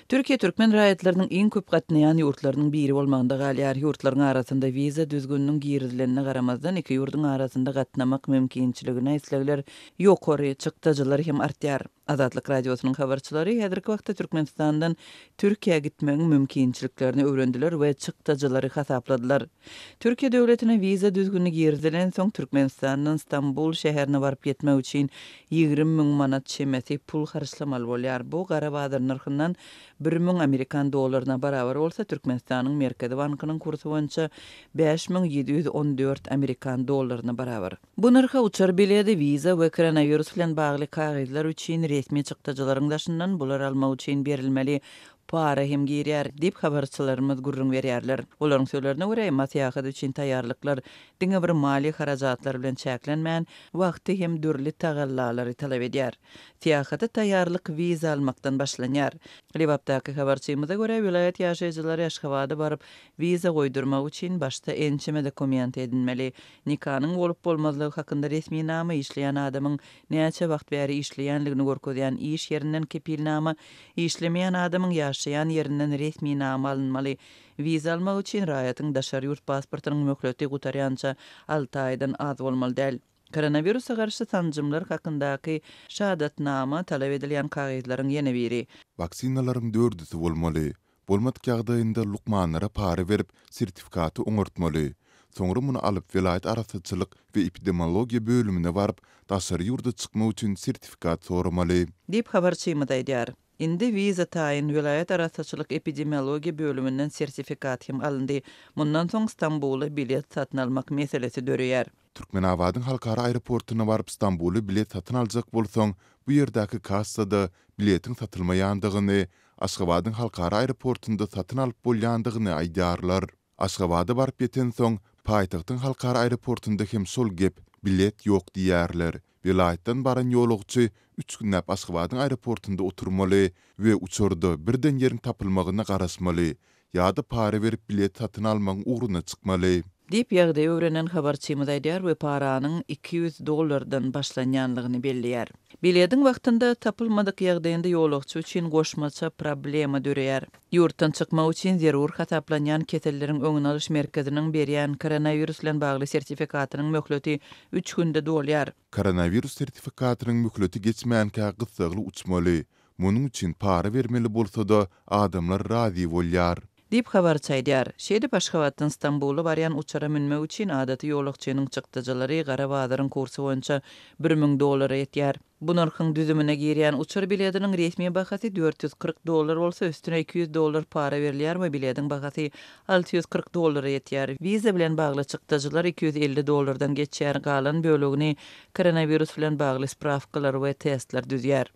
Türkiýe türkmen raýatlarynyň iň köp gatnaýan ýurtlarynyň biri bolmagynda galýar. Ýurtlaryň arasynda wiza düzgüniniň girizilenine garamazdan, iki ýurduň arasynda gatnamak mümkinçiligine islegler ýokary, çykdajylar hem artýar. Azatlyk Radiosynyň habarçylary häzirki wagtda Türkmenistandan Türkiýä gitmegiň mümkinçiliklerini öwrendiler we çykdajylary hasapladylar. Türkiýe döwletine wiza düzgüni girizilensoň, Türkmenistandan Stambul şäherine baryp ýetmek üçin 20 müň manat çemesi pul harçlamaly bolýar. Bu gara bazar nyrhyndan 1000 amerikan dollaryna barabar bolsa, Türkmenistanyň Merkezi bankynyň kursy boýunça 5714 amerikan dollaryna barabar. Bu nyrha uçar biledi, wiza we koronawirus bilen bagly kagyzlar üçin resmi çykdajylaryň daşyndan bulary almak üçin berilmeli para hem girýär, diýip, habarçylarymyz gürrüň berýärler. Olaryň sözlerine görä, emma syýahat üçin taýýarlyklar diňe bir maliýe harajatlary bilen çäklenmän, wagty hem dürli tagallalary talap edýär. Syýahata taýýarlyk wiza almakdan başlanýar. Lebapdaky habarçymyza görä, welaýat ýaşaýjylary Aşgabada baryp, wiza goýdurmak üçin başda ençeme dokument edinmeli. Nikanyň bolup-bolmazlygy hakynda resminama, işleýän adamyň näçe wagt bäri işleýänligini görkezýän iş ýerinden kepilnama, işlemeýän adamyň ýaşaýan ýerinden resminama alynmaly. Wiza almak üçin raýatyň daşary ýurt pasportynyň möhleti gutarýança alty aýdan az bolmaly däl. Koronawirusa garşy sanjymlar hakyndaky şahadatnama talap edilýän kagyzlaryň ýene biri. Waksinalaryň dördüsi bolmaly. Bolmadyk ýagdaýynda lukmanlara para berip, sertifikaty oňartmaly. Soňra muny alyp, welaýat arassaçylyk we epidemiologiýa bölümine baryp, daşary ýurda çykmak üçin sertifikat soramaly. Diýip, habarçymyz aýdýar. Indi wiza taýyn, welaýat arassaçylyk epidemiologiýa bölüminden sertifikat hem alyndy. Mundan soň Stambula bilet satyn almak meselesi döreýär. Türkmenabadyň halkara aeroportuna baryp Stambula bilet satyn aljak bolsaň, bu ýerdäki kassada biletiň satylmaýandygyny, Aşgabadyň halkara aeroportunda satyn alyp bolýandygyny aýdýarlar. Aşgabada baryp ýetensoň, paýtagtyň halkara aeroportunda hem şol gep, bilet ýok diýýärler. Welaýatdan baran ýolagçy üç günläp Aşgabadyň aeroportunda oturmaly we uçarda birden ýeriň tapylmagyna garaşmaly ýa-da para berip bilet satyn almagyň ugruna çykmaly. Diýip, ýagdaýy öwrenen habarçymyz aýdýar we paranyň 200 dollardan başlanýanlygyny belleýär. Bilediň wagtynda tapylmadyk ýagdaýynda ýolagçy üçin goşmaça problema döreýär. Ýurtdan çykmak üçin zerur hasaplanýan keselleriň öňüni alyş merkeziniň berýän koronawirus bilen bagly sertifikatynyň möhleti üç günde dolýar. Koronawirus sertifikatynyň möhleti geçmänkä gyssagly uçmaly. Munuň üçin para bermeli bolsa-da, adamlar razy bolýar. Diýip, habarçy aýdýar. Şeýdip, Aşgabatdan Stambula barýan uçara münmek üçin adaty ýolagçynyň çykdajylary gara bazaryň kursy boýunça 1000 dollara ýetýär. Bu nyrhyň düzümine girýän uçar bilediniň resmi bahasy 440 dollar bolsa, üstüne 200 dollar para berilýär we bilediň bahasy 640 dollara ýetýär. Wiza bilen bagly çykdajylar 250 dollardan geçýär, galan bölegini koronawirus bilen bagly sprawkalar we testler düzýär.